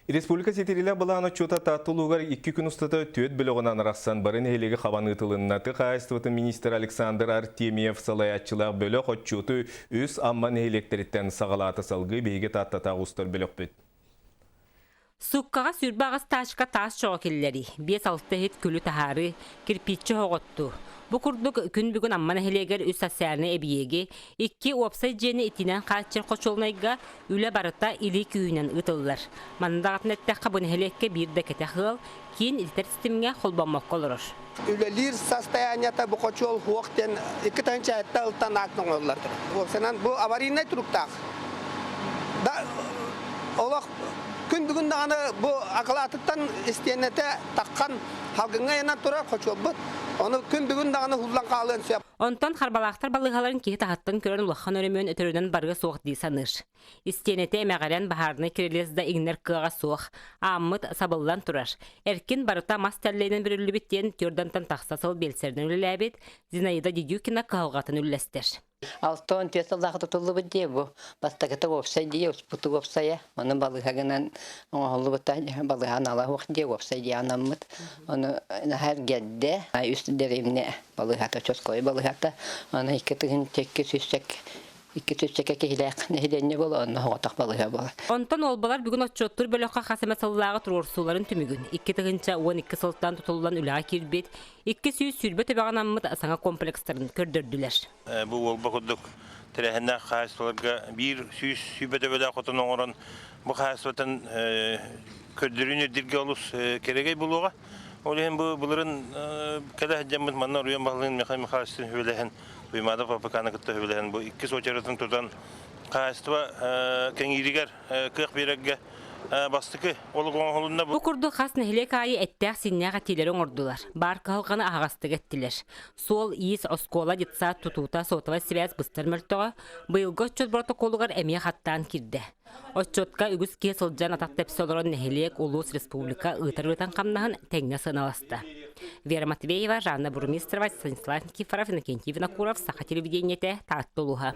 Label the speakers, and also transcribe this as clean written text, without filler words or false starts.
Speaker 1: Республика ситириилээх былаан отчуота Таатта улууһугар 2 күн устата түөрт бөлөҕүнэн арахсан бары нэһилиэги хабан ыытылынна. Тыа хаһаайыстыбатын министрэ Александр Артемьев салайааччылаах бөлөх отчуоту үс Амма нэһилиэктэриттэн саҕалаата. Салгыы биһиги Тааттатааҕы устар бөлөхпүт.
Speaker 2: Сууккаҕа 28 тачка таас чоҕо киллэрии, 5-6 иһит күлү таһаарыы, кирпииччэ оһоҕоттуу. Бу курдук күн бүгүн Амма нэһилиэгэр үс социальнай эбийиэги, икки уопсай дьиэни итинэн хааччыйар хочуолунайга Үлэ барыта илии күүһүнэн ыытыллар. Манна даҕатан эттэххэ, бу нэһилиэккэ биир да кэтэх ыал киин ититэр ситимҥэ холбоммокко олорор.
Speaker 3: Үлэлиир состояниета бу хочуол хуох диэн 2 тыһыынча ылтан акт оҥоһуллар. Уопсайынан бу аварийнай туруктаах. Да олох күн бүгүн даҕаны бу акылаатыттан истиэнэтэ таххан халгыҥҥа ыйанан турар хочуолбут. Ону күн бүгүн даҕаны ууллан хаалыан сөп.
Speaker 2: Онтон Харбалаахтар балыыһаларын киһи таһыттан көрөн улахан өрөмүөн өтөрүнэн барыа суох дии саныыр. Истиэнэтэ эмэҕирэн баһаарынай кирилиэс да иҥнэр кыаҕа суох, ааммыт сабыллан турар. Эркин барыта мас тэллэйинэн бүрүллүбүт диэн Тюрдантан тахса сыл биэлсэринэн үлэлээбит Зинаида Дедюкина кыһалҕатын үллэстэр.
Speaker 4: 64 сыллаах тутуллубут дии бу. Бастакыта уопсай дии, успуту уопсайа. Ону балыыһа гынан оҥоһуллубута балыыһа анала суох дии, уопсай дии анаммыт. Ону наһаа эргэрдэ. Үс дэриэбинэ балыыһата, Чоской балыыһата. Аны 2 тыһыынча 201 201 киһилээх нэһилиэнньэ буола, онно соҕотох балыыһа буолар.
Speaker 2: Онтон уолбалар бүгүн отчуоттуур бөлөххө хас эмэ сыллааҕы туруорсууларын түмүгүн 2012 сылтан тутуллан үлэҕэ киирбит 220 төбөҕө анаммыт саҥа комплекстарын көрдөрдүлэр.
Speaker 5: Бу уолба курдук тэрээһиннээх хаһаайыстыбаларга 120 төбөлөөх хотон оҥорон бу хаһаайыстыбаттан көрдөрүүнү ирдииргэ олус кэрэгэй буолуоҕа. Ол иһин бу былырын кэлэ сылдьаммыт манна Уруйан баһылыгын Михаил Михайловичтыын сүбэлэһэн, Туймаада ФАПК-ны кытта сүбэлэһэн бу иккис уочаратын тутан хаһаайыстыба кэҥииригэр кыах биэрэргэ бастакы олук оҥоһулунна.
Speaker 2: Бу курдук хас нэһилиэк аайы эттээх-синнээх этиилэри оҥордулар, баар кыһалҕаны аһаҕастык эттилэр. Суол-иис, оскуола, детсад тутуута, сотовай сибээс быстар мөлтөҕө быйылгы отчуот боротокуолугар эмиэ хаттаан киирдэ. Отчуотка үгүс киһи сылдьан атах тэпсэ олорон нэһилиэк, улуус, республика ыытар ыытан хамнаһын тэҥҥэ сыаналаста. Вера Матвеева, Жанна Бурмистрова, Станислав Никифоров, Иннокентий Винокуров, Саха телевидениетэ, Таатта улууһа.